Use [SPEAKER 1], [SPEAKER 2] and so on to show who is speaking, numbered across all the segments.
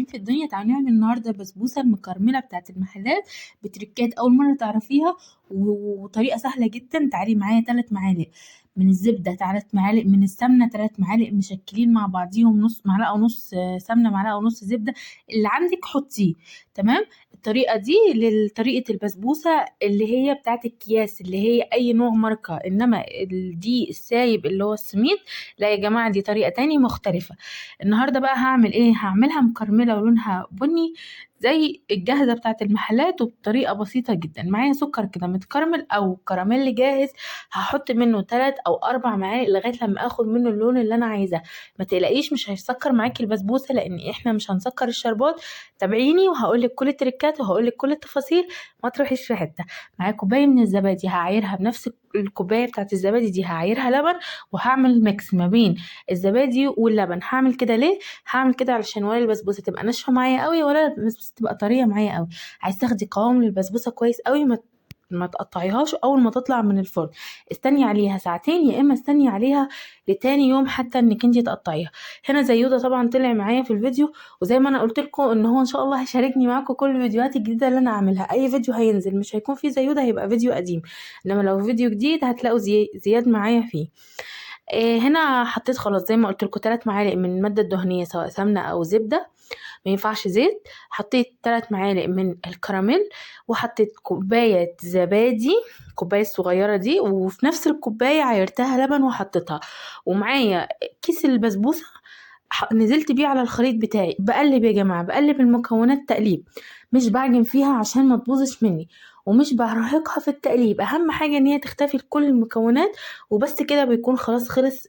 [SPEAKER 1] حلوين في الدنيا. تعالوا نعمل النهارده بسبوسه المكرمله بتاعت المحلات بتركات اول مرة تعرفيها وطريقه سهلة جدا. تعالي معايا 3 معالق من الزبدة، 3 معالق من السمنة، 3 معالق مشكلين مع بعضيهم، نص معلقه ونص سمنه، معلقه ونص زبدة، اللي عندك حطيه. تمام. الطريقة دي لطريقه البسبوسه اللي هي بتاعت الكياس اللي هي اي نوع ماركة، انما دي السايب اللي هو السميد لا يا جماعة، دي طريقه تاني مختلفة. النهارده بقى هعمل ايه؟ هعملها مكرمله ولونها بني زي الجاهزة بتاعت المحلات وبطريقة بسيطة جدا. معايا سكر كده متكرمل او كراميل جاهز، هحط منه 3 او 4 معالق لغاية لما اخد منه اللون اللي انا عايزاه. ما تقلقيش مش هيسكر معاكي البسبوسه لان احنا مش هنسكر الشربات. تابعيني وهقول لك كل التريكات وهقول لك كل التفاصيل، ما تروحيش في حتة. معايا كوباية من الزبادي هعايرها بنفس الكوباية بتاعت الزبادي دي، هعايرها لبن وهعمل mix ما بين الزبادي واللبن. هعمل كده ليه؟ هعمل كده علشان ولا البسبوسه تبقى ناشفة معايا قوي ولا البسبوسه تبقى طرية معايا قوي. عايز تاخدي قوام للبسبوسه كويس قوي، ما تقطعيهاش اول ما تطلع من الفرن، استني عليها ساعتين يا اما استني عليها لتاني يوم حتى انك انتي تقطعيها. هنا زيوده طبعا طلع معايا في الفيديو، وزي ما انا قلت لكم ان هو ان شاء الله هيشاركني معاكم كل الفيديوهات الجديدة اللي انا هعملها. اي فيديو هينزل مش هيكون فيه زيوده، هيبقى فيديو قديم، انما لو فيديو جديد هتلاقوا زياد معايا فيه. هنا حطيت خلاص زي ما قلت لكم 3 معالق من المادة الدهنية سواء سمنه او زبدة، ما ينفعش زيت. حطيت 3 معالق من الكراميل، وحطيت كوباية زبادي، الكوباية الصغيرة دي، وفي نفس الكوباية عايرتها لبن وحطيتها. ومعايا كيس البسبوسه نزلت بيه على الخليط بتاعي. بقلب يا جماعة، بقلب المكونات تقليب، مش بعجن فيها عشان ما تبوظش مني، ومش برهقها في التقليب. اهم حاجة ان هي تختفي لكل المكونات وبس كده، بيكون خلاص خلص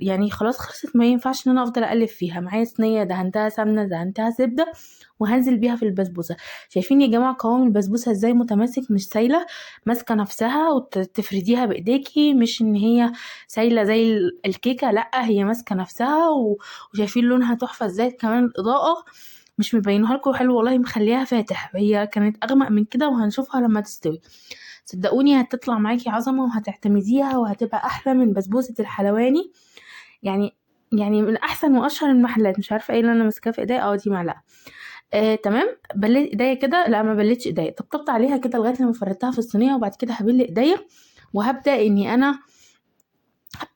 [SPEAKER 1] يعني خلاص خلصت، ما ينفعش ان انا افضل اقلب فيها. معايا صينية دهنتها سمنه، دهنتها زبدة، وهنزل بيها في البسبوسه. شايفين يا جماعة قوام البسبوسه ازاي متماسك، مش سايله، ماسكه نفسها وتفرديها بايديكي، مش ان هي سايله زي الكيكه، لا هي ماسكه نفسها. وشايفين لونها تحفة ازاي، كمان الاضاءة مش مبينها لكم حلو والله، مخليها فاتح، هي كانت اغمق من كده وهنشوفها لما تستوي. صدقوني هتطلع معاكي عظمه وهتعتمديها وهتبقى احلى من بسبوسه الحلواني، يعني من احسن واشهر المحلات. مش عارفه ايه اللي انا ماسكاه في ايديا، دي معلقه. تمام. بليت ايديا كده، لا ما بليتش ايديا، طبطبت عليها كده لغاية لما فردتها في الصينية، وبعد كده هبل ايديا وهبدا اني انا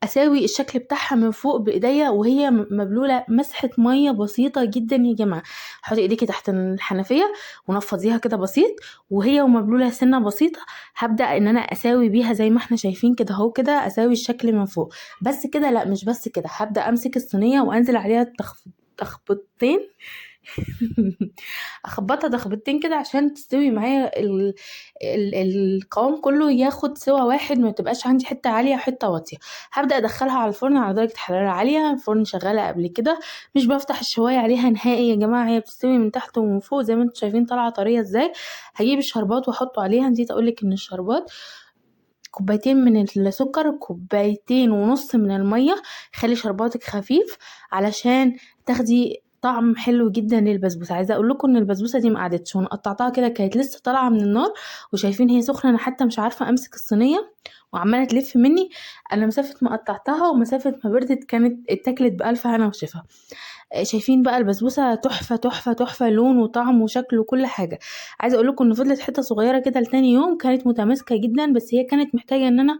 [SPEAKER 1] اساوي الشكل بتاعها من فوق بايديا وهي مبلوله مسحه مية بسيطة جدا يا جماعة. حطي ايديكي تحت الحنفية ونفضيها كده بسيط، وهي ومبلوله سنة بسيطة هبدا ان انا اساوي بيها زي ما احنا شايفين كده اهو، كده اساوي الشكل من فوق بس كده. لا مش بس كده، هبدا امسك الصينية وانزل عليها تخبطتين اخبطها تخبطتين كده عشان تستوي معايا القوام كله ياخد سوا واحد، ما تبقاش عندي حتة عالية وحتة واطية. هبدا ادخلها على الفرن على درجه حرارة عالية، الفرن شغالة قبل كده، مش بفتح الشوايه عليها نهائي يا جماعة، هي بتستوي من تحت ومن فوق زي ما انتم شايفين طالعه طرية ازاي. هجيب الشربات واحطه عليها. نسيت اقولك ان الشربات كوبايتين من السكر، كوبايتين ونص من المية. خلي شرباتك خفيف علشان تاخدي طعم حلو جدا للبسبوسه. عايزه اقول لكم ان البسبوسه دي ما قعدتش، وانا قطعتها كده كانت لسه طالعه من النار، وشايفين هي سخنة، انا حتى مش عارفه امسك الصينية وعماله تلف مني. انا مسافة ما قطعتها ومسافه ما بردت كانت اتاكلت بالف هنا وشفا. شايفين بقى البسبوسه تحفة تحفة تحفة، لون وطعم وشكل وكل حاجة. عايزه اقول لكم ان فضلت حتة صغيرة كده لتاني يوم، كانت متماسكة جدا، بس هي كانت محتاجه ان انا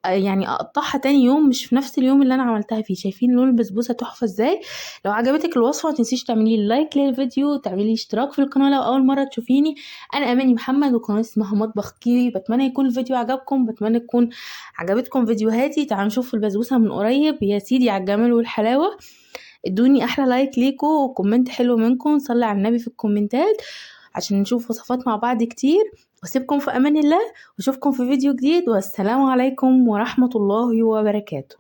[SPEAKER 1] اقطعها تاني يوم، مش في نفس اليوم اللي انا عملتها فيه. شايفين لون البسبوسه تحفة ازاي. لو عجبتك الوصفة ما تنسيش تعملي like للفيديو، تعملي اشتراك في القناة لو اول مرة تشوفيني. انا اماني محمد وقناة اسمها مطبخ كيوي. بتمنى يكون الفيديو عجبكم، بتمنى تكون عجبتكم فيديوهاتي. تعالوا نشوف البسبوسه من قريب يا سيدي على الجمال والحلاوه. ادوني احلى like ليكو و comment حلو منكم، صلي على النبي في الكومنتات عشان نشوف وصفات مع بعض كتير. واسيبكم في امان الله واشوفكم في فيديو جديد، والسلام عليكم ورحمة الله وبركاته.